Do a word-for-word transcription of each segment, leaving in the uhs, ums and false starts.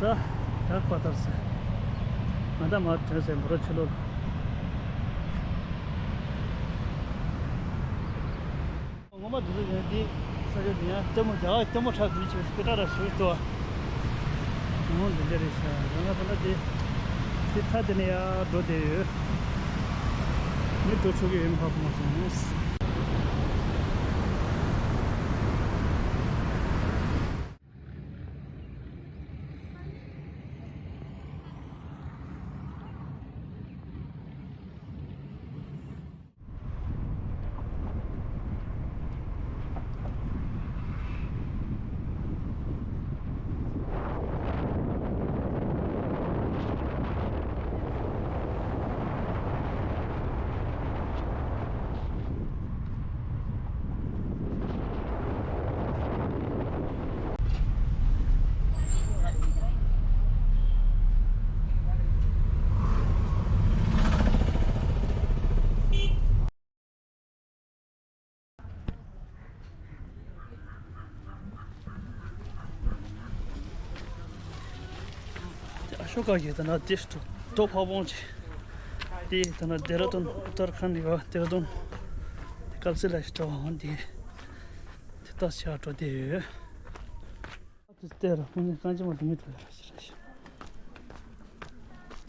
ད་ད་ཀ་ཏར་ཟེར། ང་ད་མར་ཐོན་ཟེར་འབུ་ར་ཆུ་ལོག་ངོ་མ་དུས་ཚོད་ཡིན་འདི་ས་ཆ་འདི་ཡང་ལྟད་མོ་རྒྱ་གར་ལྟད་མོ་འཁྲབ་འདི་བྱས་སྐད་གྲགས་ར་ཞུ་ཏོ། ངོ་འདི་འདྲ་རེད་ཤག་ང་ད་ལྟ་འདི་འདི་མཐའ་དེ་ནས་ཡར་འགྲོ་བསྡད་ཡོད། མི་འགྲོ་ཆོག་གི་ཡོད་མ་ཧ་གོ་མ་སོང་། ཨ་ཤོ་ཀ་གི་ད་ན་དེ་རྡོ་ཕ་བོང་ཅིག་དེ་ད་ན་ལྡེ་ར་ལྡུན་ཨུ་ཏར་ཁན་ཡོད་ལྡེ་ར་ལྡུན། དེ་སྐབས་སུ་ལ་ཞིག་འགྲོ་བ་འོང་དེ་དེ་ལྟ་ཤག་འགྲོ་བསྡད་ཡོད། དེ་ལྟར་ཁོང་ཚོས་རྐང་རྗེས་མ་དེ་ཉིད་དུ་ཡོད་ཞེས་རེད་ཤག་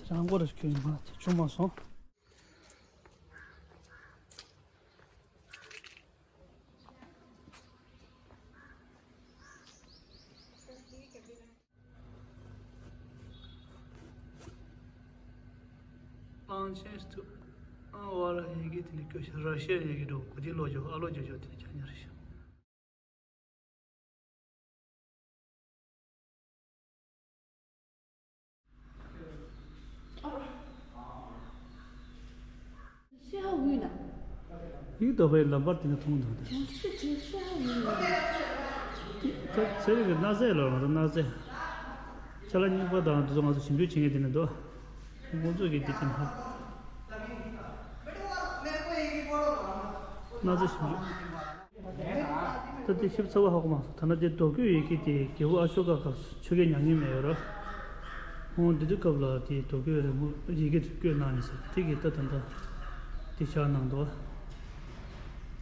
དེ་རང་མགོ་རུ་སྐྱོན་ཡིན་པ་དེ་བྱུང་མ་སོང་། གླང་ཆེན་སྟུ་ཨང་བ་ལ་ཡི་གེ་དེ་ནི་སྐྱོ་ཤ་ར་ཤ་ཡི་གེ་འགྲོ་གོ་དེ་ལོ་ཇོ་ཨ་ལོ་ཇོ་ཇོ་དེ་ནི་ཆ་ཉར་ཤ། སུ་ཧ་འུ་ན། ཡིག་དོ་བའི་ལམ་བར་དེ་ནི་མཐོང་དང་དེ། ཇེ་སུ་ཇེ་སུ་ཧ་འུ་ན། ད་ཚེ་རིང་གི་གནའ་རྫས་ལ་ང་ཚོ་གནའ་རྫས། ཅ་ལག་རྙིང་པ་དང་དེ་ཚོ་ང་ཚོ་ཞིབ་འཇུག་བྱེད་མཁན་དེ་ནི་འདུག་ཁོང་ཚོ་གིས་འདི་ཅི་ན་ཧ། གནའ་རྫས་ཞིབ་འཇུག་ད་དེ་ཞིབ་ཚགས་པོ་ཧ་གོ་མ་སོང་། ཐ་ན་དེ་རྡོ་བརྐོས་ཡི་གེ་དེ་རྒྱལ་པོ་ཨ་ཤོ་ཀ་སྐབས་སུ་ཆོས་རྒྱལ་མྱ་ངན་མེད་ཡོད་ར། ཁོང་དེ་དུས་སྐབས་ལ་དེ་རྡོ་བརྐོས་རི་མོ་ཡི་གེ་དེ་བརྐོས་གནང་ཡིན་ས་དེ་གི་ད་ད་ད་དེ་ཤར་གནང་འདུག་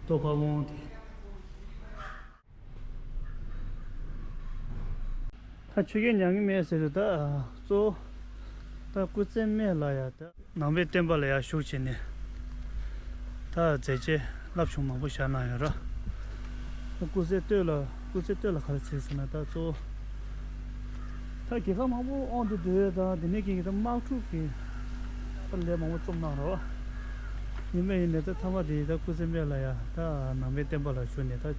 རྡོ་ཕ་བོང་དེ། ད་ཆོས་རྒྱལ་མྱ་ངན་མེད་ཟེར་དུས་ད་གཙོ་བོ་ད་སྐུ་ཚེ་སྨད་ལ་ཡ་ད་ནང་པའི་བསྟན་པ་ལ་ཡ་ཞུགས་བྱས་ནས་ད་མཛད་རྗེས་རླབས་ཆེན་མང་པོ་བཞག་གནང་ཡོད་ར། ད་སྐུ་ཚེ་སྟོད་ལ་སྐུ་ཚེ་སྟོད་ལ་ག་རེ་བྱས་ཟེར་ན་ད་གཙོ་བོ་ད་རྒྱལ་ཁབ་མང་པོ་དབང་དུ་བསྡུས་ད་དེ་ནས་ཀྱི་ད་དམག་འཁྲུག་གི་ད་ལས་མང་པོ་རྩོམ་གནང་ར་བ། ཡིན་པ་ཡིན་ནའི་ད་མཐའ་མ་དེ་ད་སྐུ་ཚེ་སྨད་ལ་ཡ་ད་ནང་པའི་བསྟན་པ་ལ་ཞུགས་ནས་ད་ད་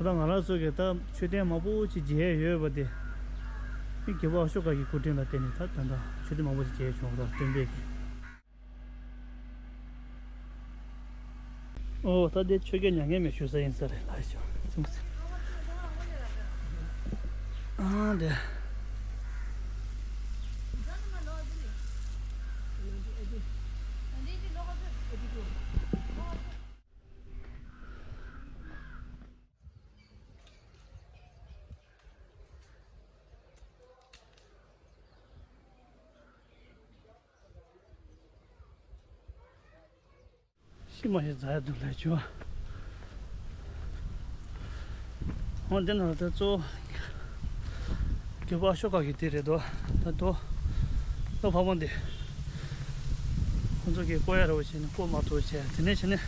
ལྟ་ང་རང་ཚོ་གི་ད་མཆོད་རྟེན་མང་པོ་ཅིག་མཇལ་ཡོད་པ་དེ། རྒྱལ་པོ་ཨ་ཤོ་ཀ་གི་སྐུ་དྲིན་ལ་བརྟེན་ནས་ད་ད་ལྟ་མཆོད་རྟེན་མང་པོ་ཞིག་མཇལ་བྱུང་ར་སྟོན་པའི་གི། ཨོ་ད་དེ་ཆོས་རྒྱལ་མྱ་ངན་མེད་བཞུགས་ས་ཡིན་ས་རེད་ལགས་ཤོ་ཅུང་ཟད། ཨ་དེ། ཤི་མ་ཤི་ཛ་ཡ་དུ་ལས་ཆུ། འོ་འདི་ན་ད་གཙོ་བོ་རྒྱལ་པོ་ཨ་ཤོ་ཀ་གི་དེ་རེད་དོ། ད་དོ། ད་ཕ་བོང་འདི། ཁོང་ཚོ་གིས་བརྐོ་ཡ་རེ་བ་བྱས་ནས་བརྐོ་མ་ཐུབ་བྱས་དེ་ནས་བྱས་ནས།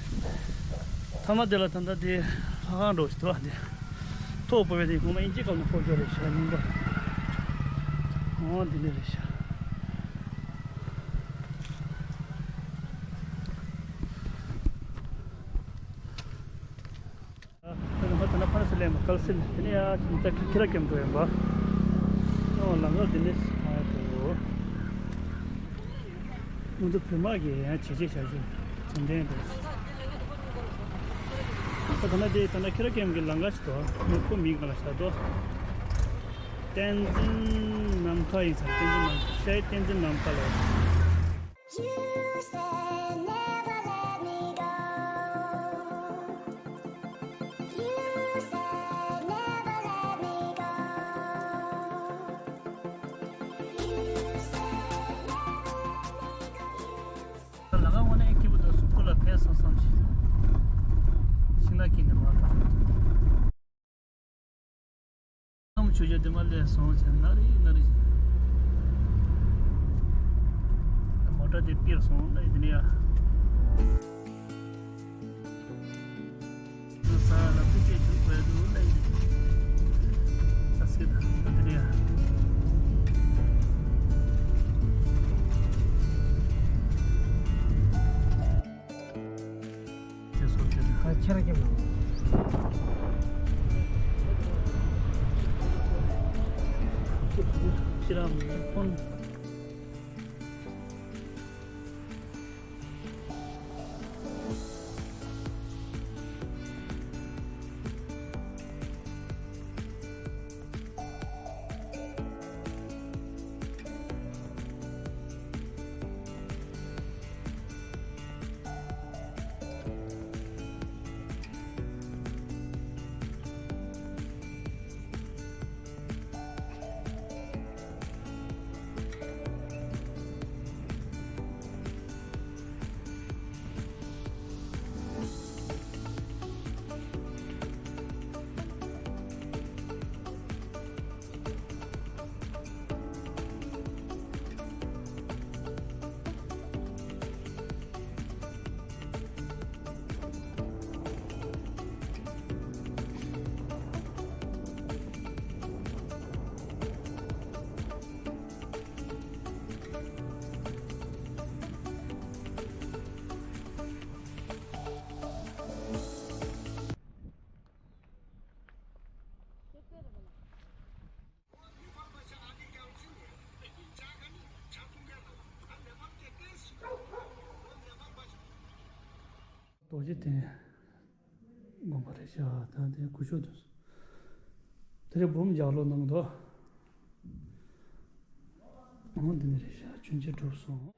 ཐ་མ་དེ་ལ་ད་ལྟ་དེ་ལྷ་ཁང་འགྲོ་ཞིག་འདུག་ཨ་དེ། ཐོག་བབས་པའི་དེ་ངོ་མ་དབྱིན་ཇིའི་སྐབས་ནས་བརྐོ་རྒྱུ་རེད་ཤག་རྙིང་པ། འོ་འདི་འདྲ་རེད་ཤག་ད་ནི་ཧོ་ད་ན་ཕ་ར་སི་ལེན་པ་ཀལ་སིན་དེ་ནས་ཡ་ད་ཁི་ར་ཀེམ་འགྲོ་ཡིན་པ། ཨོ་ལམ་ཁ་འདི་ནས་ཨ་འགྲོ། ང་ཚོ་བོད་དམག་གི་ཡང་བྱས་རྗེས་བཞག་རྒྱུ་དྲན་རྟེན་འགྲོ། ད་ད་ན་དེ་ད་ན་ཁི་ར་ཀེམ་གི་ལམ་ཁ་ཞིག་འདུག་ངས་ཁོ་མིང་ག་ལ་བཞག་འདུག་བསྟན་འཛིན་ནམ་མཁའ་ཡིན་ས་རེད། བསྟན་འཛིན་ནམ་མཁའ་ཤའི་བསྟན་འཛིན་ནམ་མཁའ་ལ། You said never let me go. You said never let me go. ཁྱོད་ཚོ་དེ་མ་ལས་སོང་ཆ་ན་རི་ན་རི། མོ་ཊ་དེ་པིར་སོང་ན་རི་དེ་ནས་ཡ། ས་ལ་ཕི་ཀེ་ཆུ་བས་དུ་ལ་ཡི། ས་སི་ད་དེ་ནས་ཡ། དེ་སོགས་ཀྱི་ཁ་ཁྱེར་གྱི་མ། ཁྱེད་རང་ཕོན། རྡོ་རྗེ་གདན་དགོན་པ་རེད་ཤག་ད་དེ་སྐུ་ཞབས་དེ་དེ་རེད། འབུམ་རྒྱལ་ལོ་གནང་འདུག་འོ་འདི་ནས་རེད་ཤག་མཆོད་མཇལ་གྲུབ་སོང་།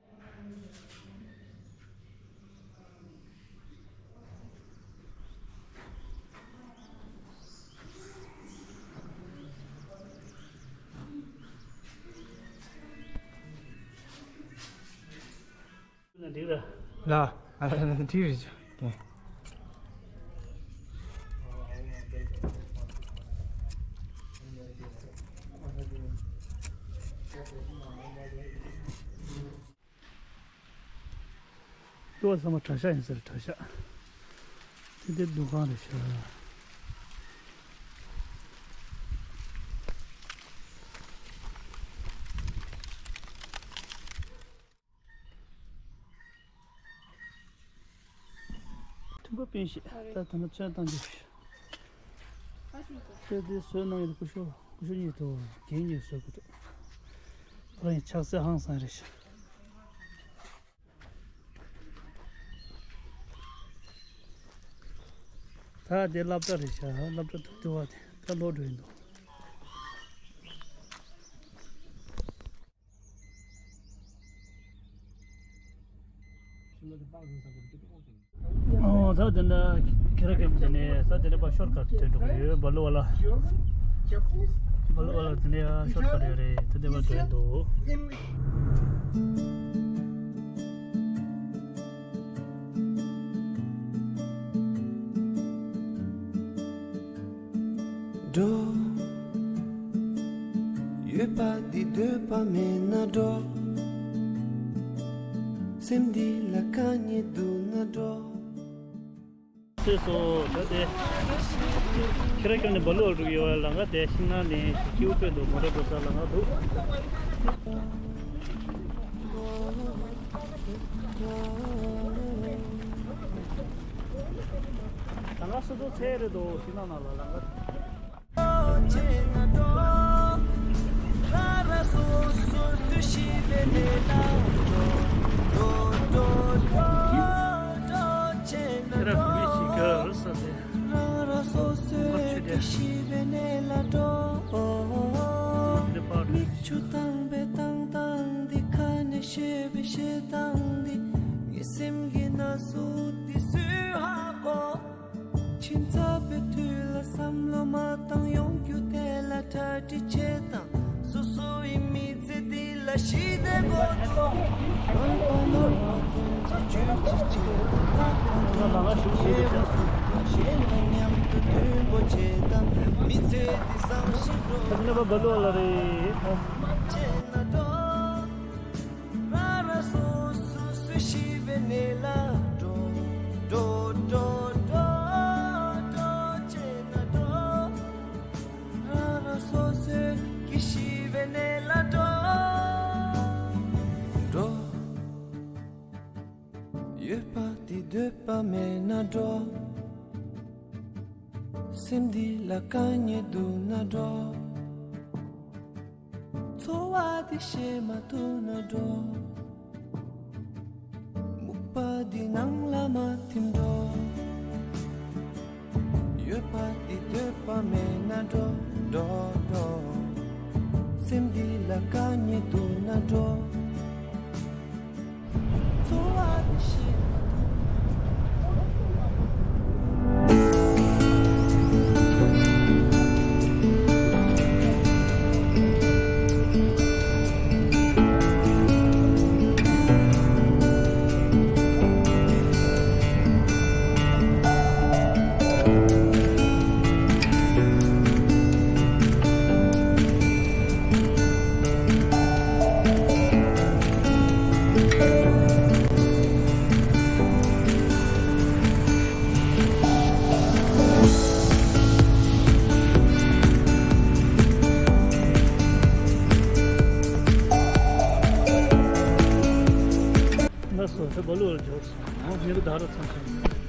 འགྲིག་ར། ལ། ཨ་ལ་ལ་འགྲིག་རེད་ཅོ། ཏོ་ཚང་མ་གྲྭ་ཤག་ཡིན་ཟེར། གྲྭ་ཤག་དེ་དེ་འདུ་ཁང་རེད་ཤག་མཐུན་པ་སྤུན་ཞིག་ད་ད་ནི་ཚོན་བཏང་རྒྱུ་ཞིག་དེ་དེ་བཟོས་གནང་ཡོད། སྐུ་ཞབས་སྐུ་ཞབས་གཉིས་དང་རྒན་གཉིས་བཟོས་དགོས་འདུག་ཁོ་རང་ཡི་ཕྱག་འཚལ་ཧང་སང་རེད་ཤག་ད་དེ་སློབ་གྲྭ་རེད་ཤག་སློབ་གྲྭ་དུ་དུ་བ་དེ་ད་ལོག་འགྲོ་ཡིན་འདུག་ཨོ་ད་དེ་འདྲ་ཁྱེད་རང་གིས་དེ་ནས་ད་དེ་འདྲ་པ་ཤོར་ཁ་ཐོན་འགྲོ་གི་ཡོད། སྦ་ལུ་བ་ལ། སྦ་ལུ་བ་ལ་དེ་འདྲ་ཤོར་ཁ་རེད་རེད། དེ་འདྲ་པ་ཐོན་འདུག་འགྲོ། ཡོད་པ་འདི་འདོད་པ་མེད་ན་འགྲོ། སེམས་འདི་ལ་དཀའ་ངལ་འདུག་ན་འགྲོ། སོ་སོ་ད་དེ། ཁྱེད་རང་ཀྱང་ནི་སྦ་ལུ་བ་རུ་ཡོད་ལ་ང་དེ་ཤིང་ནགས་ནས་ཞིག་ཅིའུ་ཕེ་འདུག་མོ་ཊ་འགྲོ་ས་ལ་ང་འདུག་ད་ང་སོ་སོ་ཚེ་རེད་དོ་ཤི་ན་ན་ལ་ལ་ང་། ཁྱེད་རང་བུད་མེད་ཅིག་ག་རུ་ས་ཟེར། ཁྱེད་རང་སོ་སོའི་ཤི་བའི་གནས་ལ་འགྲོ། འདི་པར་མིག་ཆུ་བཏང་བའི་བཏང་སྟངས་འདི། ཁ་ནས་བཤད་པའི་བཤད་སྟངས་འདི། ངའི་སེམས་ཀྱི་ན་ཟུག་འདི་སུས་ཧ་གོ། ཁྱིམ་ཚབ་པའི་དུས་ལ་བསམ་བློ་མ་བཏང་། ཡོང་རྒྱུ་དེ་ལ་གྲ་སྒྲིག་བྱེད་དང་། སོ་སོ་ཡི་མི་ཚེ་འདི་ལ་ འགྲོ། ཡོད་པ་འདི་འདོད་པ་མེད་ན་འགྲོ། སེམས་འདི་ལ་དཀའ་ངལ་འདུག་ན་འགྲོ། འཚོ་བ་འདི་ཤེས་མ་ཐུབ་ན་འགྲོ། སྨུག་པ་འདི་ནང་ལ་མ་ཐིམ་འགྲོ། ཡོད་པ་འདི་འདོད་པ་མེད་ན་འགྲོ། འགྲོ་འགྲོ། སེམས་འདི་ལ་དཀའ་ངལ་འདུག་ན་འགྲོ། འཚོ་བ་འདི་ཤེས་མ་ཐུབ། ང་སོ་སོ་བ་ལུ་ལ་འཇོག་སོང་། ང་མི་གི་ད་ར་ཚང་ཚང་།